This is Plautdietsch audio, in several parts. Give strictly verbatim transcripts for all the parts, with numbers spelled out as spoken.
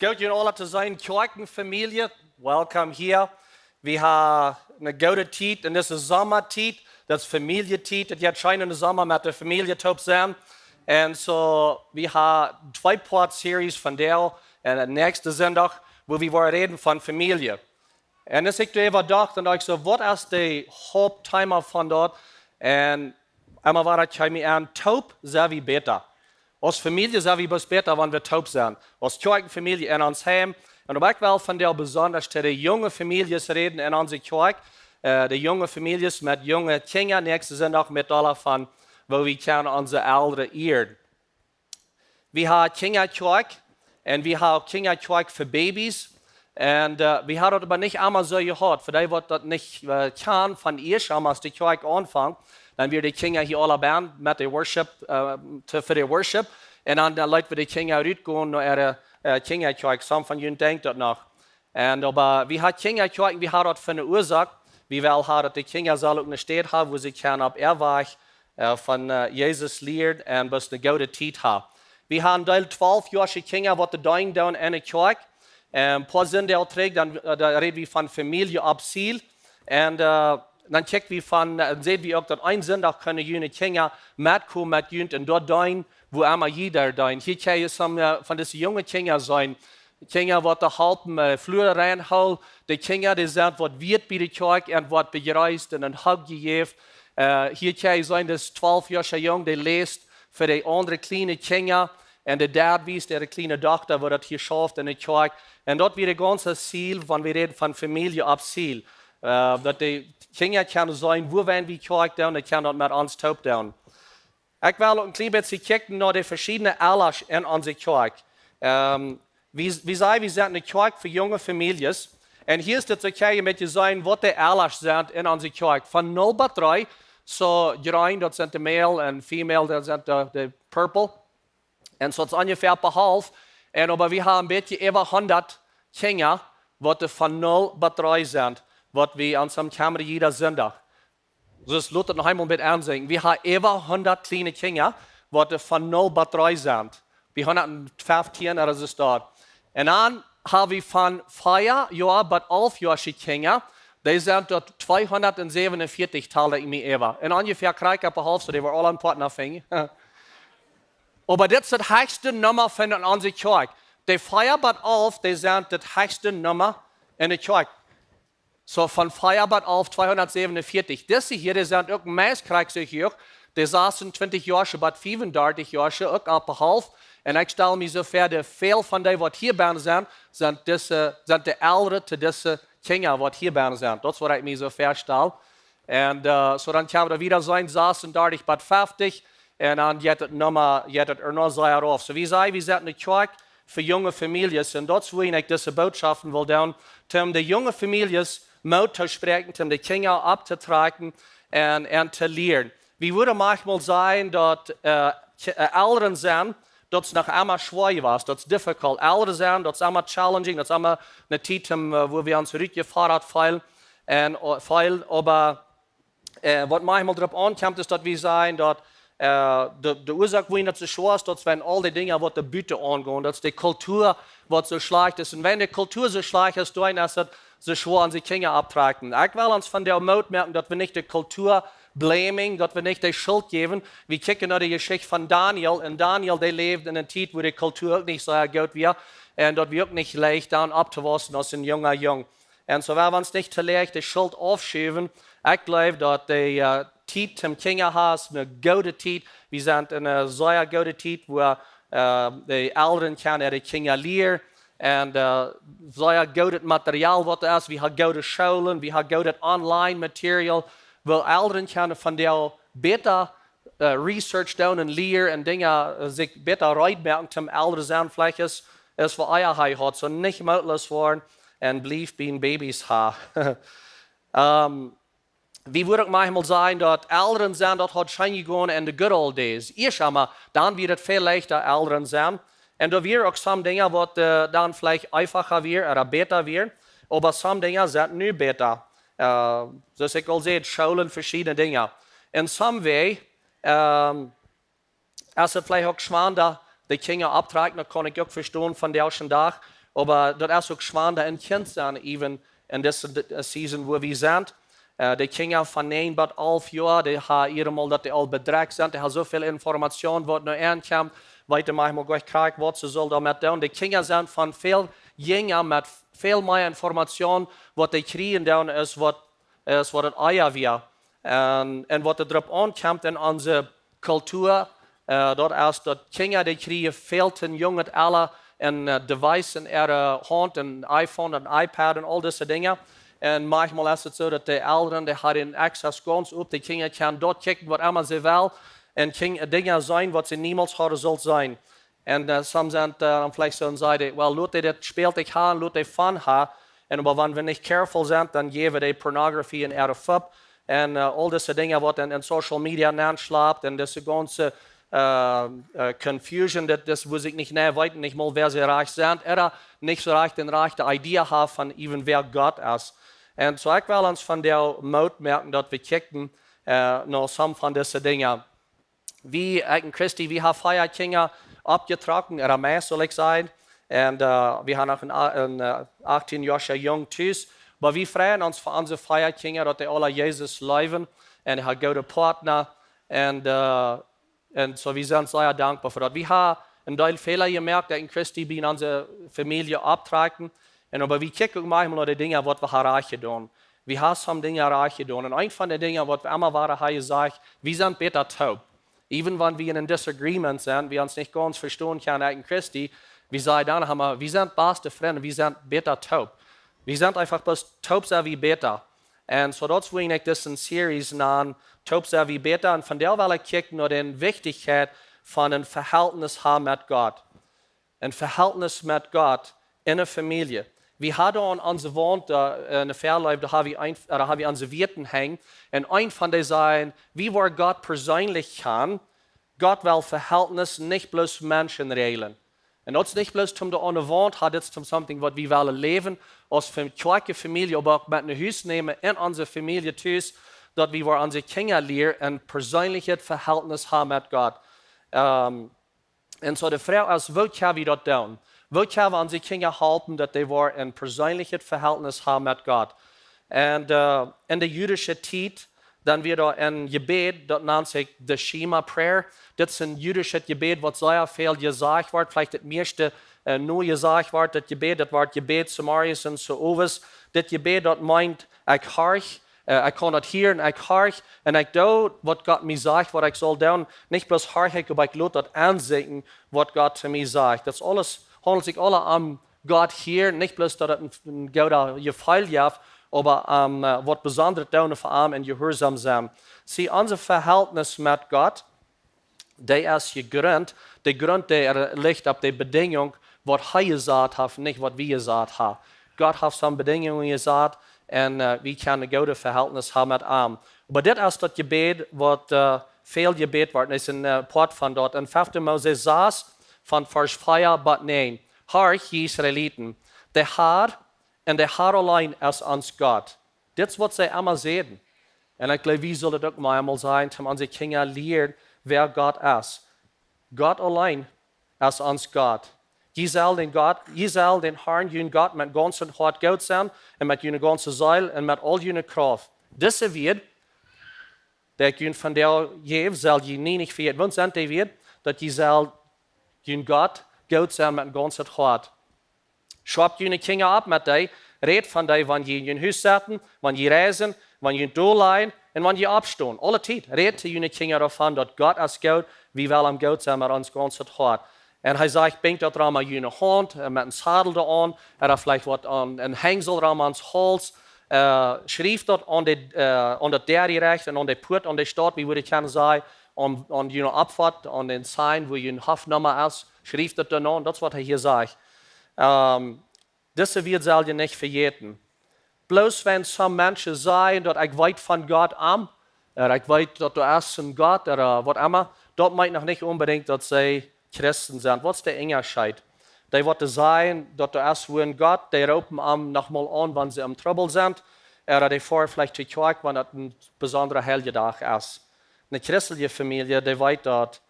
Goot junt aula to seenen, Kjoakjenfamielje. Welcome hia. Wie haben eene goode Tiet un dit es Somatiet, daut es Familjetiet. Daut jeit scheen enne Somma met de Famielje toop sennen. Un soo, wie haben twee Part Series vondoag un dän näakjsten Sindach, wua wie woaren räden von Famielje. Un aus ekj doaräwa docht, dan docht ekj soo, waut es daut Hauptthema von daut? Un emma wada kjeem mie aun, toop sent wie bäta. Aus Famielje sent wie bloos bäta, wan wie toop sent. Aus Kjoakjenfamielje en ons Heim. Un oba ekj well vondoag besonda to de junge Famieljes räden en onse Kjoakj. Äh, de junge Famieljes met junge Kjinja, näakjsten Sindach met aula von, woo wie kjennen onse Elren ieren. Wie haben Kjinjakjoakj un wie haben uk Kjinjakjoakj fa Babys. Un, äh, wie haben daut oba nich emma soo jehaut. Fa dee, waut daut nich, äh, kjanen, von ieescht aun, aus de Kjoakj aunfunk, dan wieren de Kjinja hia aula bie met de Worship, äh, to, fa de Worship. Un dan, dan leeten wie de Kjinja rutgonen no äare, äh, Kjinjakjoakj. Some von junt denkjen daut noch. Un oba wie haben Kjinjakjoakj, wie haben daut fa eene Uasoak. Wie wellen haben, daut de Kjinja sellen uk eene Städ haben, wua see kjennen opp äa Wajch, äh, von, äh, Jesus lieren un bloos eene goode Tiet haben. Wie haben een Deel twalfjoasche Kjinja, waut doa deenen doonen en de Kjoakj. Un een poa Sindach trigj, dan, äh, dan räden wie von Famielje opp Ziel. Un, äh, dan kjikj wie von, äh, dan säd wie uk, daut een Sindach kjennen june Kjinja metkomen met junt un doa deenen, wua emma jie doa deenen. Hia kjenn jie some, äh, von dise junge Kjinja seenen. Kjinja, waut doa halpen, äh, Flua reinhoolen. De Kjinja, dee sent waut wieet bie de Kjoakj un woaren bejreest un een Hug jejäft. Äh, hia kjenn jie seenen, dis twalfjoascha Jung, dee läst fa de aundre kjliene Kjinja. Un de Dad wiest äare kjliene Dochta, woo daut hia schauft en de Kjoakj. Un daut wia daut gaunze Ziel, wan wie räden von Famielje opp Ziel. Äh, daut de Kjinja kjennen seenen, wua wan wie Kjoakj doonen, dee kjennen daut met ons toop doonen. Ekj well uk een kjlien bät kjikjen no de veschiedne Elren en onse Kjoakj. Ähm, wie, wie säden, wie sent eene Kjoakj fa junge Famieljes. Un hia es daut soo, kjenn jie een bät seenen, waut de Elren sent en onse Kjoakj. Von nul bat dree, soo jreen, daut sent de male un female, daut sent de, de purple. Un soo es onjefäa opp de Halft. Un oba wie haben een bät äwa hundat Kjinja, waut doa von nul bat dree sent, waut wie ons aun kjammren jieda Sindach. Soo, lot daut noch eemol met aunseenen. Wie haben äwa hundat kjliene Kjinja, waut doa von nul bat dree sent. Bie hundat feftieen, daut es daut. Un dan haben wie von vea Joa bat alf Joasche Kjinja, dee sent doa tweehundat säwenunvieetich, tald ekj mie äwa. Un onjefäa krakjt opp de Halft, soo dee woaren aula een Partner finjen. Oba dit es daut hechste Numma von en onse Kjoakj. De vea bat alf, dee sent daut hechste Numma en de Kjoakj. Soo von vea bat alf, tweehundat säwenunvieetich. Dise hia, dee sent uk meist krakjt soo huach. De sasuntwintich Joasche bat fiefundartich Joasche, uk opp de Halft. Un ekj stal mie soo väa, daut väl von dee, waut hia bie sent, sent dise, sent de Elren to dise Kjinja, waut hia bie sent. Daut es, waut ekj mie soo väastal. Un, äh, soo dan kjenn wie wieda seenen, sasuntwintich bat feftieen. Un dan jeit daut Numma, jeit daut ea noch sea rauf. Soo, wie säden, wie sent eene Kjoakj fa junge Famieljes. Un daut es, wua ekj dise Botschoften well doonen, om de junge Famieljes Moot to spräakjen, om de Kjinja opptotrakjen un, un to lieren. Wie wudden maunchmol sajen, daut, äh, Kj-, äh, Elren sennen, daut es noch emma schwoa jewast, daut es difficult. Elren sennen, daut es emma challenging, daut es emma eene Tiet, äh, wua wie ons rutjefodat feelen. Un, äh, feelen, oba äh, waut maunchmol doaropp aunkjemt, es daut wie sajen, daut, äh, de, de Uasoak, wuarom daut soo schwoa es, daut es wan aul dee Dinja, waut doa buten aungonen, daut es de Kultua, waut soo schlajcht es. Un wan de Kultua soo schlajcht es, dan es daut soo schwoa, onse Kjinja opptotrakjen. Ekj well ons vondoag Moot moaken, daut wie nich de Kultua blaming, daut wie nich de Schult jäwen. Wie kjikjen no de Jeschicht von Daniel. Un Daniel, dee läwd en eene Tiet, wua de Kultua uk nich soo goot wia. Un daut wia uk nich leicht, dan opptowaussen aus een junga Jung. Un soo woa wie ons nich too leicht de Schult aufschuwen. Ekj jleew, daut de, äh, Tiet toom Kjinja haben es eene goode Tiet. Wie sent en eene sea goode Tiet, wua, äh, de Elren kjennen äare Kjinja lieren. Un, äh, sea goodet Material, waut doa es. Wie haben goode Schoolen, wie haben goodet Online Material, wua Elren kjennen vondoag bäta, äh, Research doonen un lieren un Dinja, äh, sikj bäta reed moaken toom Elren sennen. Veleicht es, es fa ea hee haud, soo nich mootloos woaren un bliewen bie Babys haben. Ähm, wie wudden uk maunchmol sajen, daut Elren sennen, daut haud scheen jegonen en de good old days. Ieescht emol, dan wia daut väl leichta Elren sennen. Un doa wieren uk some Dinja, waut, äh, dan veleicht eenfacha wieren ooda bäta wieren. Oba some Dinja sent nu bäta. Äh, soo aus ekj aul säd, Schoolen, veschiedne Dinja. En some way, ähm, es et veleicht uk schwanda, de Kjinja opptotrakjen, daut kaun ekj uk vestonen vondoag dän Dach. Oba daut es uk schwanda een Kjint sennen, even en dise, eh, Season, wua wie sent. Eh, de Kjinja von näajen bat alf Joa, dee haben eenmol daut dee aul bedrekjt sent, dee haben soo väl Information, waut no an kjemt, weeten mau nich krakjt, waut see sellen doamet doonen. De Kjinja sent von väl jinja met väl mea Information, waut dee kjrieen doonen, es waut, es waut et ea wia. En, en waut doaropp aunkjemt en onse Kultua, eh, daut es daut Kjinja, dee kjrieen väl to junk aul een, eh, device en äare Haunt, een iPhone, een iPad en aul dise Dinja. En mau mol es et soo daut de Elren, dee haben Access gaunz opp, de Kjinja kjennen daut kjikjen, waut emma see wellen. En Kjinja, Dinja seenen, waut see niemols hauden sult seenen. En, eh, some sent, eh, dan veleicht soo un sajen: "Well, lot dee dit Spältich haben, lot dee fun haben." En oba wan wie nich careful sent, dan jäwen dee Pornografie en äare Fupp. En, eh, aul dise Dinja, waut en, en Social Media nenschlapt, en dise gaunze, eh, eh, Confusion, daut, daut wua see nich, nä, weeten nich mol, wäa see rajcht sent, ooda nich soo rajcht eene rajchte Idee haben von even, wäa Gott es. En soo, ekj well ons vondoag Moot moaken, daut wie kjikjen, eh, no some von dise Dinja. Wie, ekj un Christy, wie haben vea Kjinja oppjetrocken, ooda mea, saul ekj sajen. En, eh, wie haben noch een, een, eh, achtieen-joascha Jung tus. Oba wie freien ons fa onse vea Kjinja, daut dee aula Jesus leewen. En dee haben goode Partner. En, eh, en soo, wie sent sea dankboa fa daut. Wie haben een Deel Fäla jemoakt, ekj un Christy, bie onse Famielje opptrocken. En oba wie kjikjen uk mau mol no de Dinja, waut wie haben rajcht jedonen. Wie haben some Dinja rajcht jedonen. En eent von de Dinja, waut wie emma wada haben jesajcht, wie sent bäta toop. Even wan wie en een Disagreement sent, wie ons nich gaunz vestonen kjennen, ekj un Christy, wie sajen dan emma, wie sent baste Frind, wie sent bäta toop. Wie sent eefach bloos toop, sent wie bäta. En soo, daut es wuarom ekj dise Series nan Toop sent wie bäta. En vondoag well ekj kjikjen no de Wichtichkjeit von een Vehältnis haben met Gott. Een Vehältnis met Gott en eene Famielje. Wie haben aun onse Waunt, eh, en de Väaleew, doa haben wie een, doa haben wie onse Wieed hangen. En eent von dee sajen, wie woaren Gott perseenlich kjanen, Gott well Vehältnis, nich bloos Menschen reajlen. En daut es nich bloos om doa aun de Waunt, ha, dit es om something, waut wie wellen läwen, aus Fam-, Kjoakj, Famielje, oba uk met no Hus nämen, en onse Famielje tus, daut wie woaren onse Kjinja lieren, een perseenlichet Vehältnis haben met Gott. Ehm, en soo de Froag es, woo kjenn wie daut doonen? Woo kjenn wie onse Kjinja halpen, daut dee woaren een perseenlichet Vehältnis haben met Gott? En, eh, en de jüdische Tiet, dan wia doa een Jebäd, daut nant sikj de Shema Prayer. Dit es een jüdischet Jebäd, waut sea väl jesajcht woat, veleicht daut mieeschte, eh, nu jesajcht woat, daut Jebäd, daut woat jebät zemorjes en zeowes. Dit Jebäd, daut meent, ekj horch, eh, ekj kaun daut hieren, ekj horch, en ekj doo, waut Gott mie sajcht, waut ekj saul doonen. Nich bloos horch ekj, oba ekj lot daut aunseenen, waut Gott to mie sajcht. Daut es aules, haundelt sikj aula om Gott hieren, nich bloos daut et een, een goodet Jefeel jeft, oba, ehm, eh, waut Besondret doonen fa am en jehuarsom sennen. See, onse Vehältnis met Gott, dee es jegrunt, de Grunt, dee licht opp de Bedinjunk, waut hee jesat haft, nich waut wie jesat haben. Gott haft some Bedinjungen jesat en, eh, wie kjennen een goodet Vehältnis haben met am. Oba dit es daut Jebäd, waut, eh, väl jebät woat, es een, eh, Poat von daut. En fefte Mose sas, von Varsch vea bat näajen. Horch, jie Israeliten, de Har, en de Har auleen es ons Gott. Dit es waut see emma säden. En ekj jleew, wie sellen daut uk mau emol sajen, om onse Kjinja lieren, wäa Gott es. Gott auleen es ons Gott. Jie sellen dän Gott, jie sellen dän Harn, jun Gott, met gaunzet Hoat goot sennen, en met june gaunze Seel, en met aul june Krauft. Dise Wieed, dee ekj junt vondoag jäw, sell jie nie nich vejäten. Waut sent dee Wieed? Daut jie sellen jun Gott goot sennen met een gaunzet Hoat. Schwat june Kjinja opp met dee, rät von dee, wan jie en jun Hus setten, wan jie reisen, wan jie doa lajen en wan jie oppstonen. Aule Tiet rät to june Kjinja doavon, daut Gott es goot, wie wellen am goot sennen met ons gaunzet Hoat. En hee sajcht, binjt daut rom aun june Haunt, eh, met een Sadel doaraun, ooda veleicht waut aun, een Henjsel rom aun ons Hauls, eh, schrieft daut aun de, eh, aun daut Däarecht en aun de Puat, aun de Staut, wie wudd ekj kjennen sajen, aun, aun june Opfoat, aun dän Sign, wua june Hofnumma es, schrieft daut doa aun, daut es waut hee hia sajcht. Ehm, dise Wieed sell jie nich vejäten. Bloos wan some Menschen sajen, daut ekj weet von Gott am, ooda ekj weet, daut doa es een Gott, ooda waut emma, daut meent noch nich onbedinjt, daut see Christen sent. Waut es de Unjascheet? Dee, waut dee sajen, daut doa es een Gott, dee roopen am noch mol aun, wan see em Trubbel sent, ooda dee foaren veleicht to Kjoakj, wan daut een besondra heilja Dach es. Eene christelje Famielje, dee weet daut,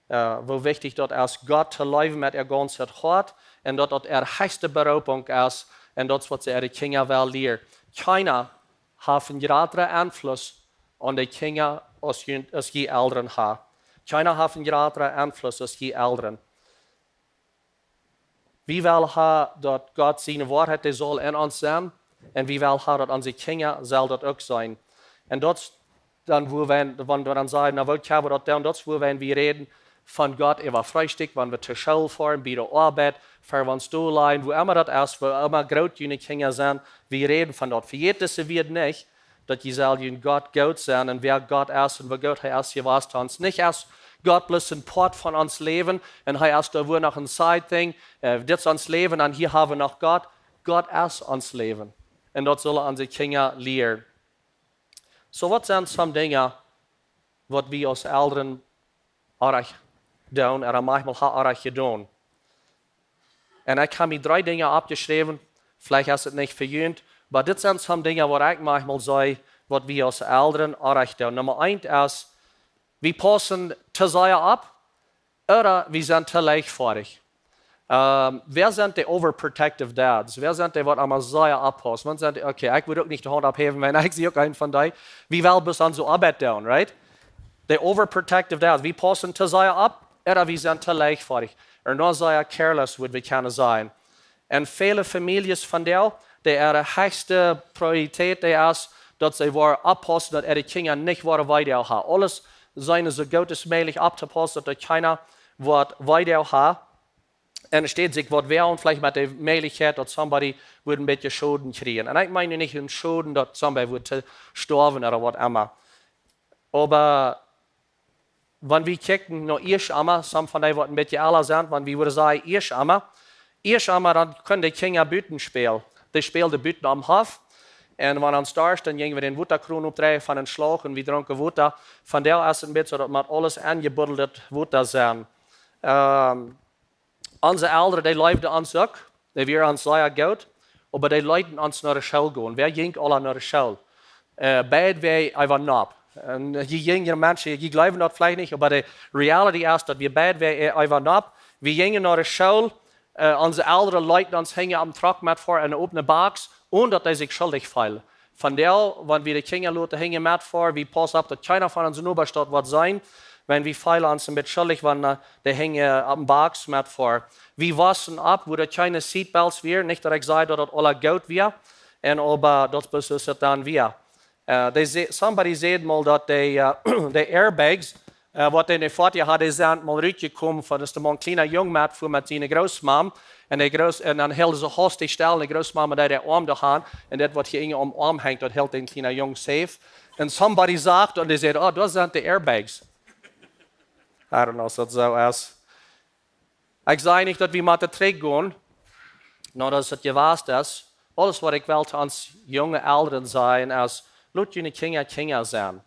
eh, woo wichtich daut es, Gott to leewen met äa gaunzet Hoat un daut daut äare hechste Beroopunk es, un daut es waut see äare Kjinja well lieren. Kjeena haft een jratren Enfluss aun de Kjinja aus jie, aus jie Elren ha. Kjeena haft een jratren Enfluss aus jie Elren. Wie well ha daut Gott siene Woarheit, dee saul en ons sennen, un wie well ha daut onse Kjinja sell daut uk sennen. Un daut es dan, wua wie, wan wie dan sajen, na, woo kjenn wie daut doonen? Daut es, wua wie, wie räden von Gott äwa Freestikj, wan wie to School foaren, bie de Oabeit, ver wan wie doa lajen, wua emma daut es, wua emma groot june Kjinja sent, wie räden von daut. Vejät dise Wieed nich, daut jie sellen jun Gott goot sennen un wäa Gott es un woo goot hee es jewast to ons. Nich aus Gott bloos een Poat von ons Läwen un hee es doa wua noch een side thing, äh, dit es ons Läwen un hia ha wie noch Gott. Gott es ons Läwen. Un daut sellen onse Kjinja lieren. Soo, waut sent some Dinja, waut wie aus Elren oajch doonen, ooda maunchmol ha oajch jedonen? Un ekj ha mie dree Dinja oppjeschräwen, veleicht es et nich fa junt, oba dit sent some Dinja, waut ekj maunchmol see, waut wie aus Elren oajch doonen. Numma eent es, wie paussen to sea opp, ooda wie sent to leichtfoadich. Ähm, wäa sent de overprotective dads? Wäa sent dee, waut emma sea oppaussen? Wäa sent dee, okay, ekj wudd uk nich de Haunt opphäwen, wan ekj sie uk een von dee. Wie well bloos onse Oabeit doonen, right? De overprotective dads. Wie paussen to sea opp, ooda wie sent to leichtfoadich. Ooda noch sea careless, wudd wie kjennen sajen. Un väle Famieljes vondoag, dee äare hechste Priorität, dee es, daut see woaren oppaussen, daut äare Kjinja nich woaren wee doonen. Aules sennen soo goot aus mäajlich opptopaussen, daut doa kjeena woat wee doonen. Un et steit sikj waut wea aun, veleicht met de Mäajlichkjeit, daut somebody wudd een bät Schoden kjrieen. Un ekj meen nu nich een Schoden, daut somebody wudd to stoawen ooda waut emma. Oba wan wie kjikjen no ieescht emma, some von dee, waut een bät elra sent, wan wie wudden sajen, ieescht emma, ieescht emma, dan kunnen de Kjinja buten spälen. Dee spälden buten aum Hoff. Un wan et storm, dan jinjen wie dän Wotakron oppdreien von een Schlauch un wie drunken Wota. Vondoag es et een bät soo, daut mott aules enjebuddeldet Wota sennen. Ähm, onse Elren, dee leewden ons uk. Dee wieren ons sea goot. Oba dee leeten ons no de School gonen. Wäa jinkj aula no de School? Äh, beid wieren äwa nopp. Un jie junge Menschen, jie jleewen daut veleicht nich, oba de reality es, daut wie beid wieren äwa nopp. Wie jinjen no de School, äh, onse Elren leeten ons hinjen aum Truck met foaren en eene opne Box, onen daut dee sikj schuldich feelden. Vondoag, wan wie de Kjinja loten hinjen met foaren, wie paussen opp, daut kjeena von onse Nobasch daut woat seenen, wan wie feelen ons een bät schuldich, wan, äh, dee hinjen opp eene Box met foaren. Wie waussen opp, wua doa kjeene seatbelts wieren, nich daut ekj saj, daut daut aula goot wia, un oba daut es, woo et dan wia. Äh, dee sa-, somebody said mol, daut dee, äh, dee airbags, äh, waut dee enne Foatieja hauden, dee sent mol rutjekomen von, daut doa mol een kjliena Jung met foa met siene Grootmam. Un dee Groot-, un dan hilden see haustich stell, un de Grootmam deed äa Oarm doa han, un daut waut hia aum Oarm henjt, daut hilt dän kjlienen Jung safe. Un somebody sach, un dee säd, oh, daut sent de airbags. I don't know, aus daut soo es. Ekj saj nich, daut wie motten trigjgonen, no daut et jewast es. Aules, waut ekj well to ons junge Elren sajen, es, lot june Kjinja Kjinja sennen.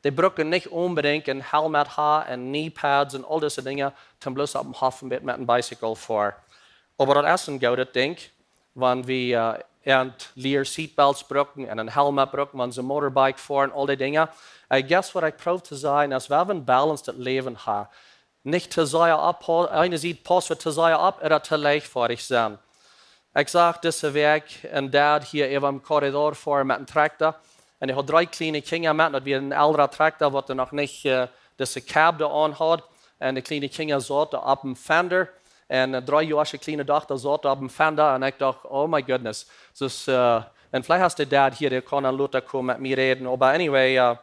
Dee brucken nich onbedinjt een Helmet han un knee pads un aul dise Dinja, toom bloos opp dän Hoff met, met een Bicycle foaren. Oba daut es een goodet Dinkj, wan wie, äh, an lieren seatbelts brucken un een Helmet brucken, wan see Motorbike foaren, aul dee Dinja. I guess waut ekj proow to sajen es, wie haben een balanced Läwen han. Nich to sea opp, eene Sied paussen wie to sea opp, ooda to leichtfoadich sennen. Ekj sach dise Wäakj een Dad hia äwa em Korridor foaren met een Trakta. Un hee haud dree kjliene Kjinja met, daut wia een elra Trakta, waut noch nich, äh, dise Cab doa aun haud. Un de kjliene Kjinja sauten opp dän Fender. Un, äh, dree Joa aule kjliene Dochta saut opp dän Fender. Un ekj docht, oh my goodness. Soo, äh, un veleicht es de Dad hia, dee kaun dan lota komen met mie räden. Oba anyway, äh,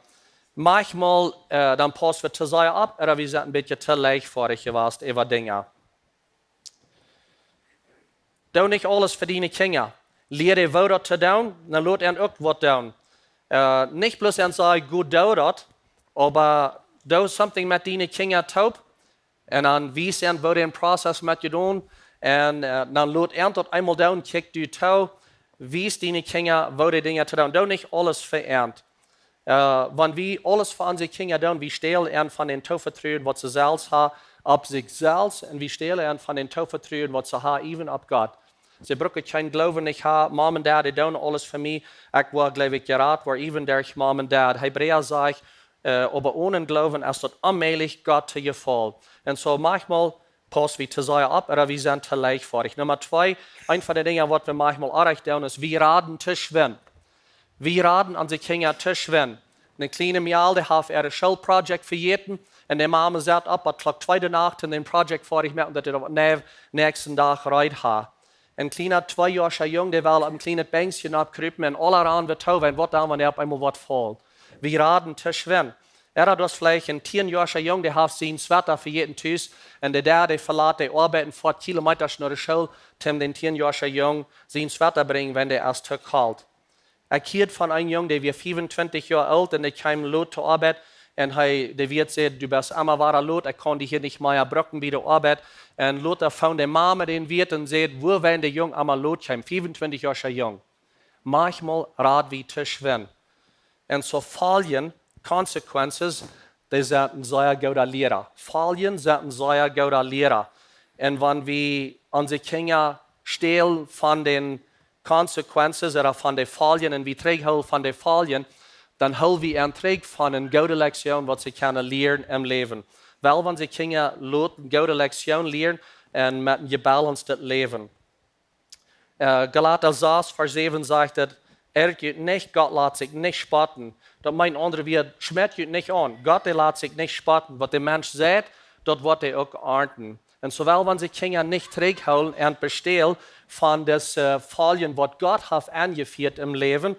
maunchmol, äh, dan paussen wie to sea opp, ooda wie sent een bät to leichtfoadich jewast äwa Dinja. Doo nich aules fa diene Kjinja. Lia dee waut to doonen, dan lot an uk waut doonen. Äh, nich bloos an sajen, go doo daut, oba doo something met diene Kjinja toop. Un dan wies an, woo dän Prozess met jedonen. Un, äh, dan lot an daut eemol doonen, kjikj du too. Wies diene Kjinja, woo dee Dinja to doonen. Doo nich aules fa an. Äh, wan wie aules fa onse Kjinja doonen, wie stälen an von dän Toovetruen, waut see selfst han, opp sikj selfst, un wie stälen an von dän Toovetruen, waut see han, even opp Gott. See brucken kjeen Gloowen nich han, Mom un Dad, dee doonen aules fa mie. Ekj woa, jleew ekj, jerat woaren, even derch Mom un Dad. Hebräa sajcht, äh, oba onen Gloowen es daut onmäajlich, Gott to jefaulen. Un soo maunchmol Paus wie to sea opp, ooda wie sent to leichtfoadich. Numma twee, eent von de Dinja, waut wie maunchmol oajch doonen, es, wie raden to schwind. Wie raden onse Kjinja to schwind. Een kjliena Mejal, dee haft äa Schoolproject vejäten, un de Mama sat opp, bat Klock twee de Nacht, un dän Project foadich moaken, daut dee daut näakjsten Dach reed haft. Een kjliena tweejoascha Jung, dee well opp een kjlienet Benkjstje oppkrupen, un aula ranen wie too, wan waut dan, wan hee opp eemol waut felt. Wie raden to schwind. Ooda daut veleicht een tienjoascha Jung, dee haft sien Sweater vejäten tus, un de Dad, dee velat de Oabeit un foat Kilomeeta no de School, toom dän tienjoascha Jung sien Sweater brinjen, wan dee es to kolt. Ekj hieed von een Jung, dee wia fiefuntwintich Joa oolt un dee kjeem lot to Oabeit. Un hee, de Wirt säd: "Du best emma wada lot, ekj kaun die hia nich mea brucken bie de Oabeit." Un lota found de Mama dän Wirt un säd, wuarom de Jung emma lot kjeem, fiefuntwintich Joascha Jung. Maunchmol rad wie to schwind. Un soo Foljen, consequences, dee sent een sea gooda Liera. Foljen sent een sea gooda Liera. Un wan wie onse Kjinja stälen von de consequences ooda von de Foljen un wie trigjhoolen von de Foljen, dan hool wie an trigj von eene goode Lektion, waut see kjennen lieren em Läwen. Well wie onse Kjinja loten goode Lektion lieren un met een jebalancedet Läwen. Äh, Galata sas, Varsch säwen sajcht daut: "Ergret junt nich, Gott lat sikj nich spotten." Daut meent aundre Wieed, schmäat junt nich aun. Gott, dee lat sikj nich spotten. Waut de Mensch seit, daut woat hee uk arnten. Un soo well wie onse Kjinja nich trigjhoolen un bestälen von dise, äh, Foljen, waut Gott haft aunjefieet em Läwen,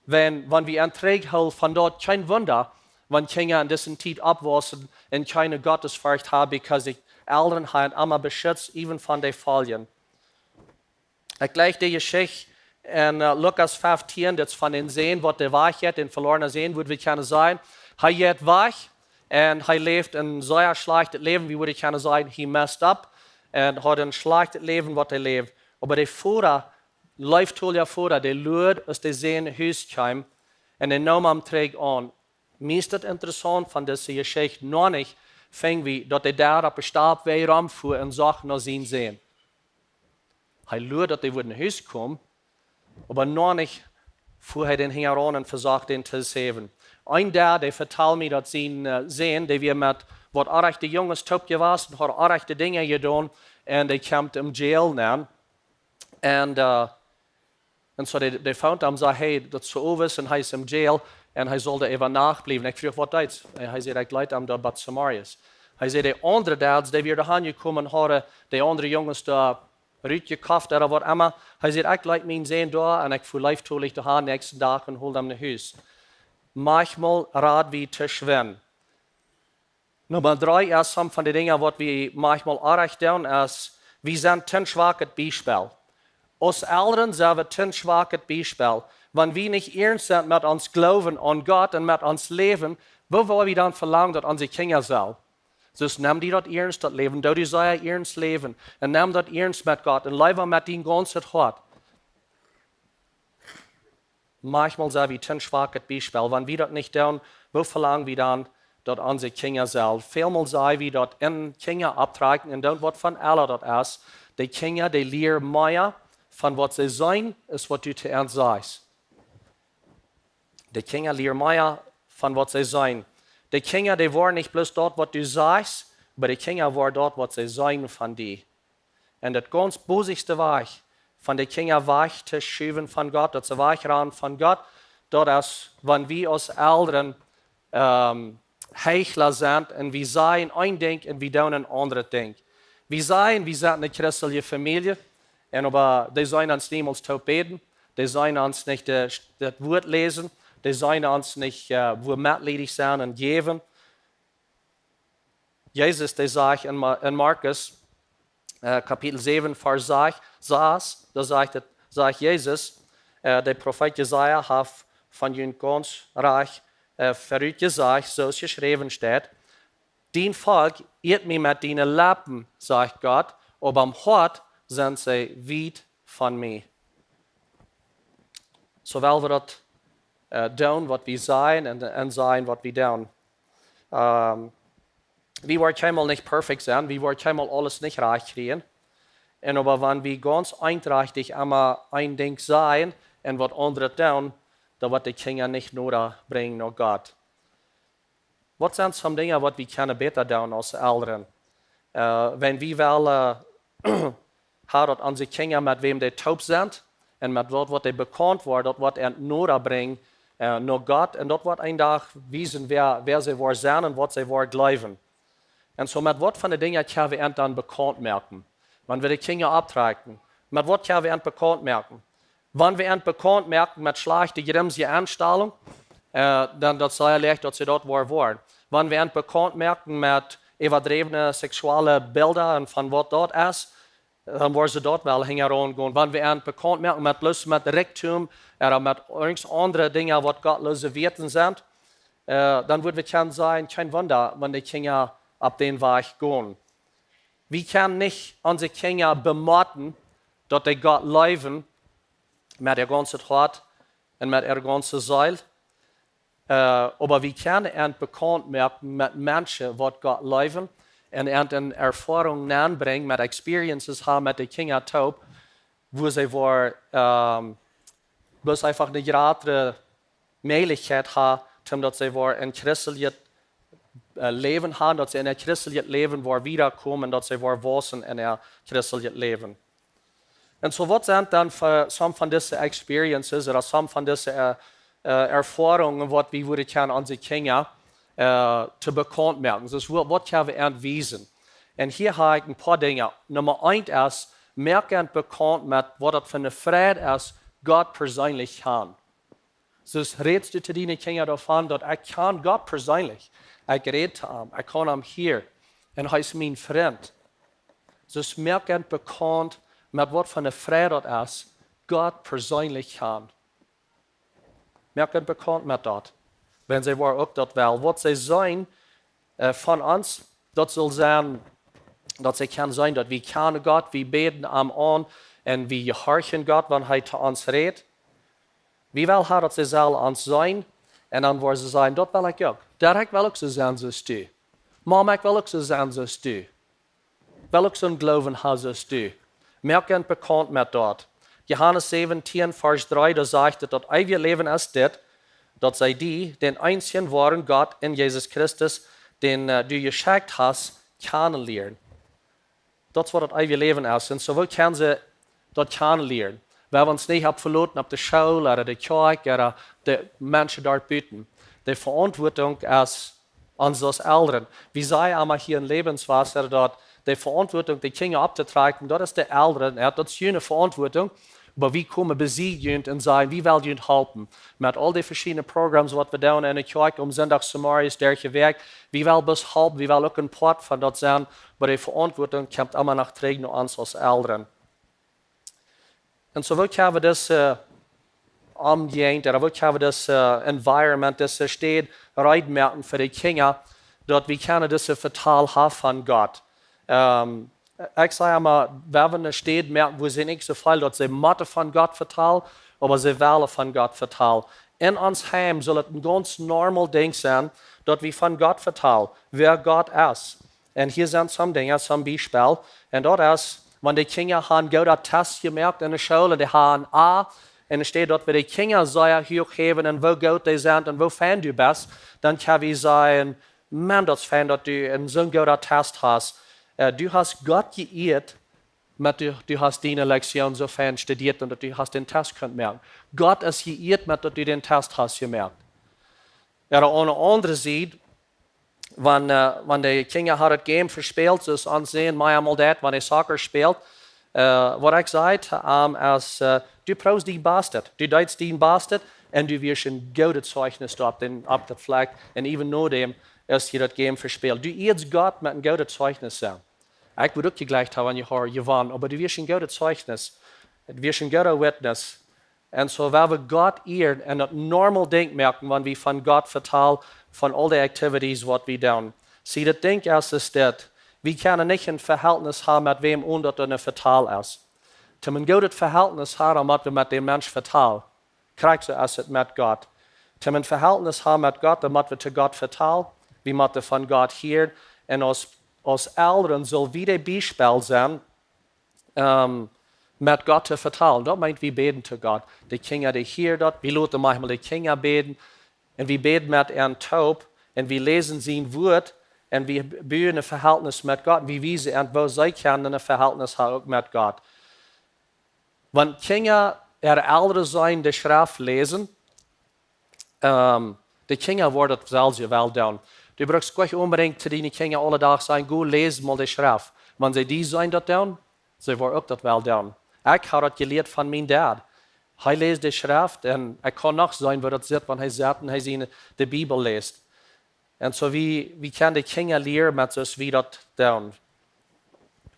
wan, wan wie an trigjhoolen von daut, kjeen Wunda, wan Kjinja en dise Tiet oppwaussen un kjeene Gottesforcht haben, because de Elren haben emma beschutzt, even von de Foljen. Ekj jleich de Jeschicht en, äh, Lukas fieftieen, daut es von dän Sän, waut dee wajch jeit, dän velornen Sän, woo wie kjennen sajen, hee jeit wajch un hee läft een sea schlajchtet Läwen, wie wudden kjennen sajen, he messed up, un haud een schlajchtet Läwen, waut hee läwd. Oba de Voda, leeftolja Voda, dee luad, aus de Sän no Hus kjeem, un hee neem am trigj aun. Mie es daut interessaunt von dise Jeschicht, noch nich finj wie, daut de Dad opp de Stap wada romfua un socht no sienen Sän. Hee luad, daut hee wudd no Hus komen, oba noch nich fua hee dän hinjaraun un vesocht dän to saven. Een Dad, dee vetald mie, daut sien, äh, Sän, dee wia met waut oajchte Junges toop jewast un haud oajchte Dinja jedonen, un dee kjeem em Jail nenn. Un, äh, un soo dee, dee found am, säd: "Hey, daut es soo owes un hee es em Jail un hee saul doa äwa Nacht bliewen." Ekj fruach: "Waut deedst?" Un hee säd: "Ekj leet am doa bat Samarius." Hee säd: "De aundre Dads, dee wieren doa aunjekomen, hauden de aundre Junges doa rutjekoft ooda waut emma." Hee säd: "Ekj leet mienen Sän doa un ekj fua leeftolich doa han näakjsten Dach un hold am no Hus." Maunchmol rad wie to schwind. Numma dree es, some von de Dinja, waut wie maunchmol oajch doonen, es, wie sent een schwakjet Biespel. Aus Elren sent wie een schwakjet Biespel. Wan wie nich iernst sent met ons Gloowen aun Gott un met ons Läwen, woo woa wie dan velangen, daut onse Kjinja sellen? Soo nemm die daut iernst, daut Läwen. Doo die sea iernst läwen. Un nemm daut iernst met Gott. Un leew am met dien gaunzet Hoat. Maunchmol sent wie een schwakjet Biespel. Wan wie daut nich doonen, woo velang wie dan, daut onse Kjinja sellen? Välmol sent wie daut en Kjinja opptrakjen un doonen, waut von aula daut es. De Kjinja, dee lieren mea von waut see seenen, es waut du to an sajchst. De Kjinja lieren mea von waut see seenen. De Kjinja, dee woaren nich bloos daut, waut du sajchst, oba de Kjinja woaren daut, waut see seenen von die. Un daut gaunz boseste Wajch von de Kjinja wajch to schuwen von Gott, daut see wajch rannen von Gott, daut es, wan wie aus Elren, ähm, Heichla sent un wie sajen een Dinkj un wie doonen een aundret Dinkj. Wie sajen, wie sent eene christelje Famielje, un oba dee seenen ons niemols toop bäden, dee seenen ons nich de, daut Wuat läsen, dee seenen ons nich, äh, woo metliedich sennen un jäwen. Jesus, dee sajcht en Ma-, en Markus, äh, Kapitel säwen, Varsch sas-, sas, doa sajcht et, sajcht Jesus, äh, de Profeet Jesaja haft von junt gaunz rajcht, äh, verut jesajcht, soo aus jeschräwen steit: "Dien Volkj ieet mie met diene Leppen", sajcht Gott, "oba em Hoat sent see wiet von mie." Soo well wie daut, äh, doonen, waut wie sajen, un, un sajen, waut wie doonen. Ähm, wie woaren kjeenmol nich perfekt sennen, wie woaren kjeenmol aules nich rajcht kjrieen. Un oba wan wie gaunz eentrachtich emma een Dinkj sajen un waut aundret doonen, dan woat de Kjinja nich noda brinjen no Gott. Waut sent some Dinja, waut wie kjennen bäta doonen aus Elren? Wan wie wellen haben, daut onse Kjinja, met wäm dee toop sent un met waut, waut dee bekaunt woaren, daut woat an noda brinjen no Gott. Un daut woat een Dach wiesen, wäa, wäa see woaren sennen un waut see woaren jleewen. Un soo, met waut von de Dinja kjenn wie an dan bekaunt moaken, wan wie de Kjinja opptrakjen? Met waut kjenn wie an bekaunt moaken? Wan wie an bekaunt moaken met schlajchte, jrimsje Enstalunk, dan daut es leicht, daut see daut woaren woaren. Wan wie an bekaunt moaken met äwadräwne seksuelle Bilda un von waut daut es, dan woaren see daut wel hinjaraun gonen. Wan wie an bekaunt moaken met bloos met Rikjdom ooda met irjent aundre Dinja, waut gottloose Wieeten sent, dan woa wie kjennen sajen: Kjeen Wunda, wan de Kjinja opp dän Wajch gonen. Wie kjennen nich onse Kjinja bemoten, daut dee Gott leewen met äa gaunzet Hoat un met äare gaunze Seel. Oba wie kjennen an bekaunt moaken met Menschen, waut Gott leewen, un an en Erfoarunk nenbrinjen, met experiences haben met de Kjinja toop, wua see woaren bloos eefach ne jratre Mäajlichkjeit haben, toom daut see woaren en christeljet Läwen haben, daut see en äa christeljet Läwen woaren wieda komen, daut see woaren wausen en äa christeljet Läwen. Un soo, waut sent dan some von dise experiences ooda some von dise Erfoarungen, waut wie wudden kjennen onse Kjinja to bekaunt moaken? Soo, waut kjenn wie an wiesen? Un hia hab ekj een poa Dinja. Numma eent es: Moak an bekaunt met waut daut fa ne Freid es, Gott perseenlich kjanen. Soo, rätst du to diene Kjinja doavon, daut ekj kjan Gott perseenlich, ekj räd to am, ekj kaun am hieren, un hee es mien Frint. Soo, moak an bekaunt met waut fa ne Freid daut es, Gott perseenlich kjanen. Moak an bekaunt met daut. Wan see woaren uk daut wellen, waut see seenen von ons, daut saul sennen, daut see kjennen seenen, daut wie kjanen Gott, wie bäden am aun un wie jehorchen Gott, wan hee to ons rät. Wie wellen haben, daut see sellen ons seenen un dan woaren see sajen: Daut well ekj uk. Dad, ekj well uk soo sennen soo aus du. Mama, ekj well uk soo sennen soo aus du. Well uk soon Gloowen haben soo aus du. Moak an bekaunt met daut. Johanes säwentieen, Varsch dree, doa sajcht et: Daut eewje Läwen es dit, daut see die, dän eensjen woaren Gott, un Jesus Christus, dän du jeschekjt hast, kjanen lieren. Daut es waut daut eewje Läwen es. Un soo, woo kjennen see daut kjanen lieren? Wie haben ons nich opp veloten opp de School ooda de Kjoakj ooda de Menschen doa buten. De Veauntwuatunk es onse aus Elren. Wie sajen emma hia en Lebenswasser, daut de Veauntwuatunk, de Kjinja opptotrakjen, daut es de Elren, jo, daut es june Veauntwuatunk. Oba wie komen bie junt un sajen: Wie wellen junt halpen met aul de veschiedne Programs, waut wie doonen en de Kjoakj aum Sindach zemorjes, derch de Wäakj. Wie wellen bloos halpen, wie wellen uk een Poat von daut sennen, oba de Veauntwuatunk kjemt emma noch trigj no ons aus Elren. Un soo, woo kjenn wie dise Omjäajent, ooda woo kjenn wie dise environment, dise Städ reed moaken fa de Kjinja, daut wie kjennen dise Vetal haben von Gott? Ekj saj emma, wie wellen ne Städ moaken, wua see nich soo feelen, daut see motten von Gott vetalen, oba see wellen von Gott vetalen. En ons Heim saul et een gaunz normal Dinkj sennen, daut wie von Gott vetalen, wäa Gott es. Un hia sent some Dinja, some Biespel. Un daut es, wan de Kjinja haben gooda Test jemoakt en de School un dee haben A, un enne Städ daut wie de Kjinja sea huach häwen un woo goot dee sent un woo fein du best, dan kjenn wie sajen: Maun, daut es fein, daut du en soon gooda Test hast. Du hast Gott jeieet, met du, du hast diene Lektion soo fein studieet un daut du hast dän Test kunt moaken. Gott es jeieet, met daut du dän Test hast jemoakt. Ooda aun de aundre Sied, wan, wan de Kjinja haben daut Game vespält, soo aus ons Sän mau emol deit, wan hee Soccer spält, waut ekj saj to am es: Du proowst dien Bastet, du deetst dien Bastet, un du wieescht een goodet Zeichnis doa opp dän, opp daut Flakj, un even nodäm es hia daut Game vespält. Du ieetst Gott met een goodet Zeichnis sennen. Ekj wudd uk jejlikjt haben, wan jie hauden jewonnen, oba du wieescht een goodet Zeichnis, du wieescht een gooda Witness. Un soo, wan wie Gott ieren un daut normal Dinkj moaken, wan wie von Gott vetalen, von aul de activities, waut wie doonen. See, daut Dinkj es, es dit: Wie kjennen nich een Veheltnis haben met wäm, onen daut doa ne Vetal es. Toom een goodet Veheltnis haben, mott wie met dän Mensch vetalen. Krakjt soo es et met Gott. Toom een Veheltnis haben met Gott, dan mott wie to Gott vetalen. Wie motten von Gott hieren. Un aus, aus Elren sell wie de Biespel sennen, met Gott to vetalen. Daut meent, wie bäden to Gott. De Kjinja, dee hieren daut, wie loten maunchmol de Kjinja bäden. Un wie bäden met an toop. Un wie läsen sien Wuat. Un wie buen een Verhältnis met Gott. Wie wiesen an, woo see kjennen een Verhältnis haben uk met Gott. Wan Kjinja äare Elren seenen de Schreft läsen, ähm, de Kjinja woaren daut selfst je wel doonen. Du brukst nich onbedinjt to diene Kjinja aule Doag sajen: "Go, läs mol de Schreft." Wan see die seenen daut doonen, see woaren uk daut wel doonen. Ekj hab daut jelieet von mien Dad. Hee läst de Schreft un ekj kaun noch seenen, woo daut sitt, wan hee sitt un hee siene, de Bibel läst. Un soo wie, wie kjennen de Kjinja lieren met soo aus wie daut doonen.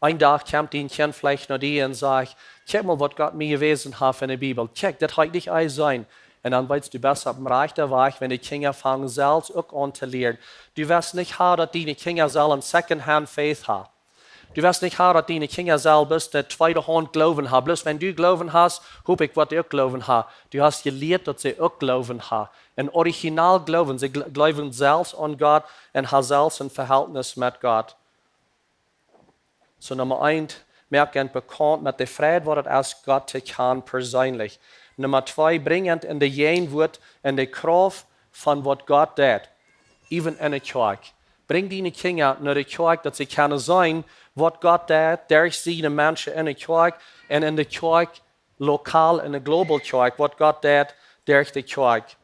Een Dach kjemt een Kjint veleicht no die un sajcht: "Kjikj mol, waut Gott mie jewäsen haft enne Bibel. Kjikj, dit haud ekj nich aunjeseenen." Un dan weetst du, best opp dän rajchten Wajch, wan de Kjinja fangen selfst uk aun to lieren. Du west nich haben, daut diene Kjinja sellen second-hand faith haben. Du west nich haben, daut diene Kjinja sellen bloos een tweede Haunt Gloowen haben. Bloos wan du Gloowen hast, hop ekj, woaren dee uk Gloowen haben. Du hast jelieet, daut see uk Gloowen haben. Een original Gloowen. See gl-, jleewen selfst aun Gott un haben selfst een Verhältnis met Gott. Soo, Numma eent, moak an bekaunt met de Freid, waut et es, Gott to kjanen perseenlich. Numma twee, brinj an enne Jäajenwoat un de Krauft von waut Gott deit, even enne Kjoakj. Brinj diene Kjinja no de Kjoakj, daut see kjennen seenen, waut Gott deit derch siene Menschen enne Kjoakj un enne Kjoakj, lokal enne global Kjoakj, waut Gott deit derch de Kjoakj.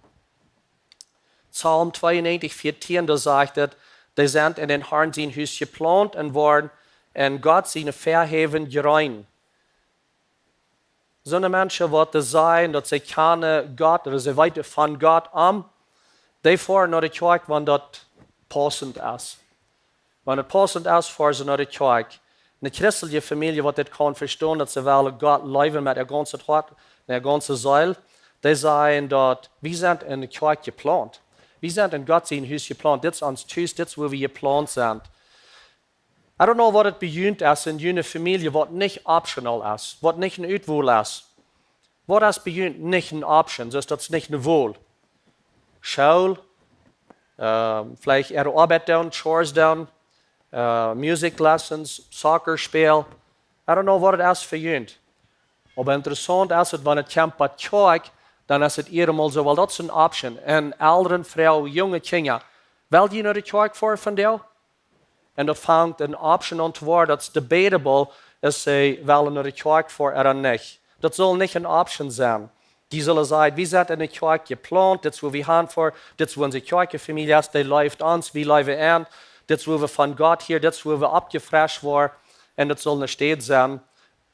Psalm tweeunnäajentich, vieetieen, doa sajcht et: "Dee sent en dän Harn sien Hus jeplaunt un worden en Gott siene Väahäwen jreen." Soone Menschen, waut dee sajen, daut see kjanen Gott, ooda see weeten von Gott, am, dee foaren no de Kjoakj, wan daut paussent es. Wan et paussent es, foaren see no de Kjoakj. Eene christelje Famielje, waut dit kaun vestonen, daut see wellen Gott leewen met äa gaunzet Hoat un äa gaunze Seel, dee sajen, daut wie sent enne Kjoakj jeplaunt. Wie sent en Gott sien Hus jeplaunt. Dit es ons Tus, dit es, wua wie jeplaunt sent. I don't know, waut et bie junt es en june Famielje, waut nich optional es, waut nich eene Utwol es. Waut es bie junt nich eene option, soo daut es nich eene Wol? School, ähm, veleicht äare Oabeit doonen, chores doonen, äh, music lessons, soccer spelen. I don't know, waut et es fa junt. Oba interessaunt es et, wan et kjemt bie Kjoakj, dan es et eenjemol soo, well, daut es eene option. Un Elren, Frues, junge Kjinja, well jie no de Kjoakj foaren vondoag? Un daut fangt eene option aun to woaren, daut es debatable, aus see wellen no de Kjoakj foaren ooda nich. Daut saul nich eene option sennen. Dee sellen sajen: "Wie sent enne Kjoakj jeplaunt, dit es, wua wie han foaren, dit es, wua onse Kjoakjfamielje es, dee leeft ons, wie leewen an, dit es, wua wie von Gott hieren, dit es, wua wie oppjefrescht woaren." Un daut saul eene Städ sennen,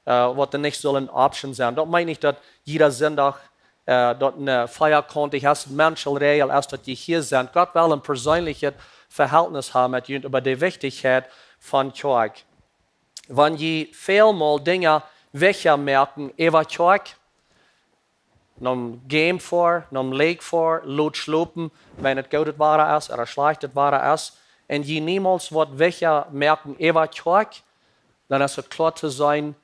äh, waut dan nich saul eene option sennen. Daut meent nich, daut jieda Sindach, äh, daut eene feakauntich es, eene Menschenregel es, daut jie hia sent. Gott well een perseenlichet Vehältnis haben met junt äwa de Wichtichkjeit von Kjoakj. Wan jie välmol Dinja wichtja moaken äwa Kjoakj, nom Game foaren, nom Lake foaren, lot schlopen, wan et goodet Wada es ooda schlajchtet Wada es, un jie niemols waut wichtja moaken äwa Kjoakj, dan es et kloa to seenen,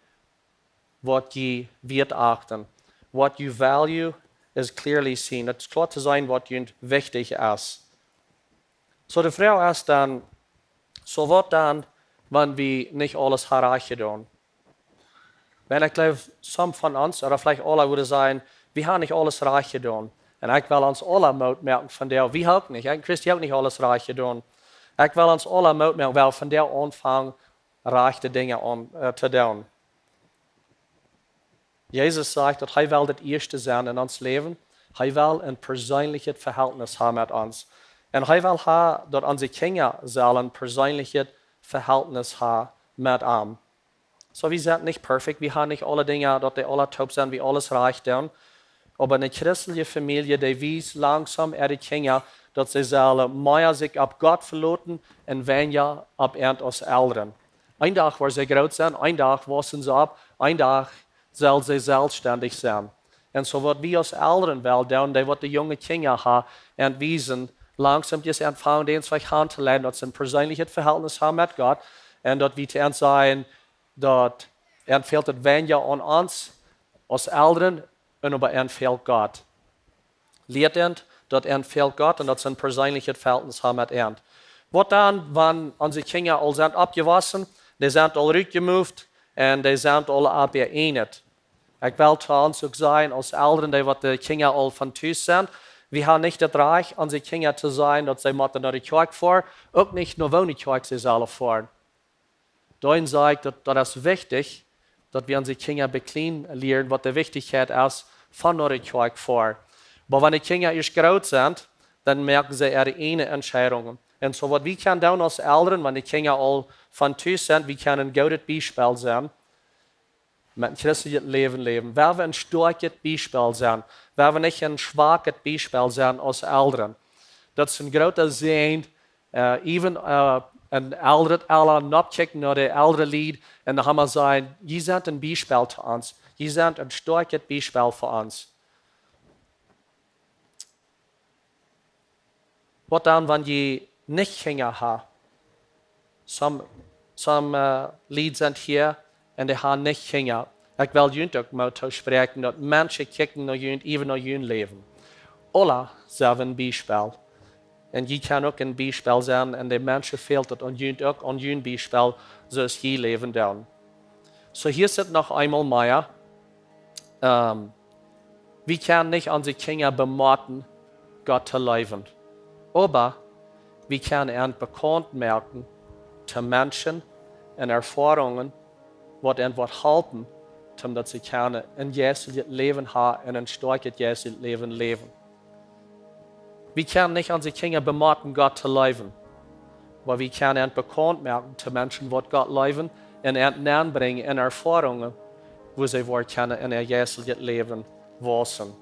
waut jie wieet achten. What you value is clearly seen. Et es kloa to seenen, waut junt wichtich es. Soo, de Froag es dan, soo, waut dan, wan wie nich aules haben rajcht jedonen? Wan, ekj jleew, some von ons, ooda veleicht aule, wudden sajen: "Wie haben nich aules rajcht jedonen." Un ekj well ons aule Moot moaken vondoag, wie uk nich. Ekj, Christi, uk nich aules rajcht jedonen. Ekj well ons aule Moot moaken, well vondoag aunfangen, rajchte Dinja aun, äh, to doonen. Jesus sajcht, daut hee well daut ieeschte sennen en ons Läwen. Hee well een perseenlichet Vehältnis haben met ons. Un hee well ha-, daut onse Kjinja sellen een perseenlichet Vehältnis haben met am. Soo, wie sent nich perfekt, wie haben nich aule Dinja, daut dee aule toop sent, wie aules rajcht doonen. Oba eene christelje Famielje, dee wiest langsom äare Kjinja, daut see sellen mea sikj opp Gott veloten un weinja opp an aus Elren. Een Dach woaren see groot sennen, een Dach wausen see opp, een Dach sellen see selfststendich sennen. Un soo waut wie aus Elren wellen doonen, dee waut de junge Kjinja haben, an wiesen, langsom daut aunfangen, dee veleicht auntoleiden, daut see een perseenlichet Vehältnis haben met Gott, un daut wie to an sajen, daut an fält et weinja aun ons aus Elren un oba an fält Gott. Lieet an, daut an fält Gott un daut see een perseenlichet Vehältnis haben met an. Waut dan, wan onse Kjinja aul sent oppjewossen, dee sent aul rutjemoved un dee sent aul opp äa ieejnet? Ekj well to ons uk sajen, aus Elren, dee waut de Kjinja aul von Tus sent, Wie haben nich daut Rajcht, onse Kjinja to sajen, daut see motten no de Kjoakj foaren, uk nich no woone Kjoakj see sellen foaren. Doaromm saj ekj, daut, daut es wichtich, daut wie onse Kjinja bie kjlien lieren, waut de Wichtichkjeit es von no de Kjoakj foaren. Oba wan de Kjinja ieescht groot sent, dan moaken see äare eejne Entscheidungen. Un soo waut wie kjennen doonen aus Elren, wan de Kjinja aul von Tus sent, wie kjennen een goodet Biespel sennen, met een christlichet Läwen läwen. Wie wellen een stoakjet Biespel sennen. Wie wellen nich een schwakjet Biespel sennen aus Elren. Daut es een groota Säajen, äh, even, äh, een Elren, Elren noppkjikjen no de elre Lied un dan mau sajen: "Jie sent een Biespel to ons. Jie sent een stoakjet Biespel fa ons." Waut dan, wan jie nich Kjinja haben? Some, some, äh, Lied sent hia un dee haben nich Kjinja. Ekj well junt uk mau toospräakjen, daut Menschen kjikjen no junt, even no jun Läwen. Aule sent een Biespel. Un jie kjennen uk een Biespel sennen, un de Menschen fält daut aun junt uk, aun jun Biespel, soo aus jie läwen doonen. Soo, hia es et noch eemol mea. Ähm, wie kjennen nich onse Kjinja bemoten, Gott to leewen. Oba wie kjennen an bekaunt moaken to Menschen un Erfoarungen, waut an woat halpen, om daut see kjennen een jeistlichet Läwen haben un een stoakjet jeistlichet Läwen läwen. Wie kjennen nich onse Kjinja bemoten, Gott to leewen. Oba wie kjennen an bekaunt moaken to Menschen, waut Gott leewen, un an nenbrinjen en Erfoarungen, wua see woaren kjennen en äa jeistlichet Läwen wausen.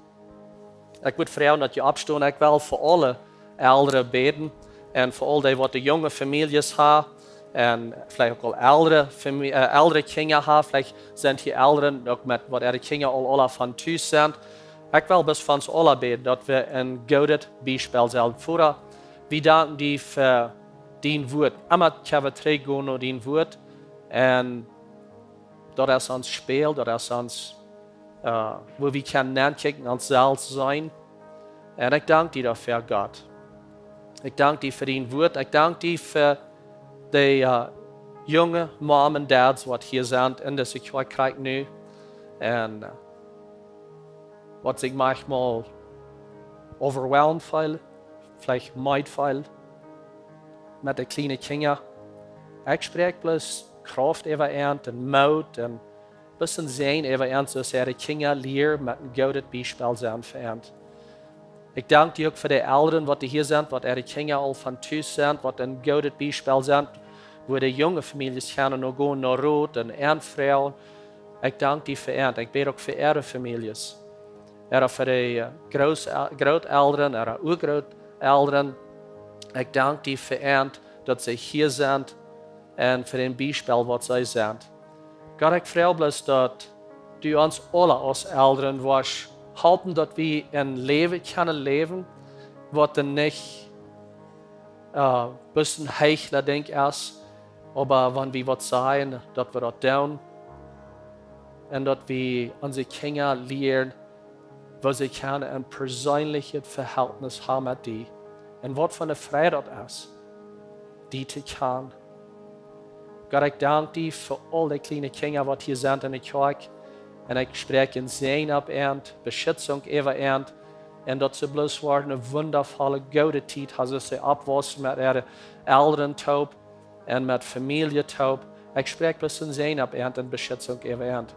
Ekj wudd froagen, daut jie oppstonen. Ekj well fa aule Elren bäden un fa aul dee, waut de junge Famieljes haben un veleicht uk aul elre Famie-, äh, elre Kjinja haben. Veleicht sent hia Elren uk met waut äare Kjinja aul aula von Tus sent. Ekj well bloos fa ons aula bäden, daut wie een goodet Biespel sellen. Voda, wie danken die fa dien Wuat. Emma kjenn wie trigjgonen no dien Wuat. Un daut es ons Spieejel, daut es ons, äh, wua wie kjennen nenkjikjen, ons selfst seenen. Un ekj dank die doafäa, Gott. Ekj dank die fa dien Wuat. Ekj dank die fa de, äh, junge Mom un Dads, waut hia sent en dise Kjoakj nu. Un, äh, waut sikj maunchmol overwhelmed feelen, veleicht meed feelen met de kjliene Kjinja. Ekj spräakj bloos Krauft äwa an un Moot un bloos een Säajen äwa an, soo aus äare Kjinja lieren met een goodet Biespel sennen fa an. Ekj dank die uk fa de Elren, waut hia sent, waut äare Kjinja aul von Tus sent, waut een goodet Biespel sent, wua de junge Famieljes kjennen no gonen, no Rot un Aunfroagen. Ekj dank die fa an. Ekj bäd uk fa äare Famieljes. Ooda fa de, äh, Groot-, Grootelren, ooda Urgrootelren. Ekj dank die fa an, daut see hia sent un fa daut Biespel, waut see sent. Gott, ekj froag bloos, daut du ons aula aus Elren woascht halpen, daut wie een Läwen kjennen läwen, waut dan nich, äh, bloos een Heichla-Dinkj es, oba wan wie waut sajen, daut wie daut doonen. Un daut wie onse Kjinja lieren, woo see kjennen een perseenlichet Vehältnis haben met die. Un waut fa eene Freid daut es, die to kjanen. Gott, ekj dank die fa aul de kjliene Kjinja, waut hia sent en de Kjoakj. Un ekj spräakj een Säajen opp an, Beschitzunk äwa an. Un daut see bloos woaren eene wundavolle, goode Tiet haben, aus see oppwausen met äare Elren toop un met Famielje toop. Ekj spräakj bloos een Säajen opp an un Beschitzunk äwa an.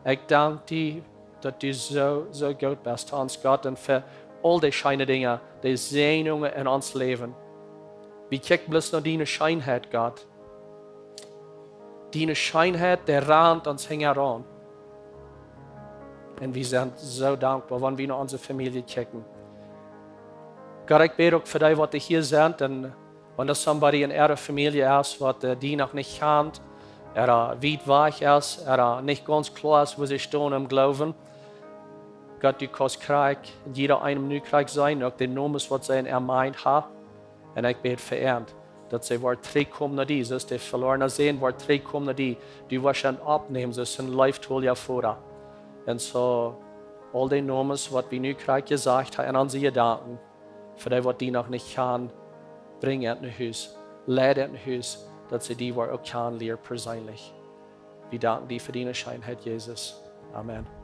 Ekj dank die, daut du soo, soo goot best to ons, Gott, un fa aul de scheene Dinja, de Säajnungen en ons Läwen. Wie kjikjen bloos no diene Scheenheit, Gott. Diene Scheenheit, dee rant ons hinjaraun. Un wie sent soo dankboa, wan wie no onse Famielje kjikjen. Gott, ekj bäd uk fa dee, waut hia sent, un wan doa somebody en äare Famielje es, waut, äh, die noch nich kjant, ooda wiet wajch es, ooda nich gaunz kloa es, wua see stonen em Gloowen. Gott, du kaust krakjt jieda eenem nu krakjt seenen, uk de Nomes, waut see en äa mind haben. Un ekj bäd fa an, daut see woaren trigjkomen no die, soo aus de veloarne Sän woat trigjkomen no die. Du woascht an oppnämen, soo aus een leeftolja Voda. Un soo, aul de Nomes, waut wie nu krakjt jesajcht haben en onse Jedanken, fa dee, waut die noch nich kjanen, brinj an no Hus. Leid an no Hus, daut see die woaren uk kjanen lieren perseenlich. Wie danken die fa diene Scheenheit, Jesus. Amen.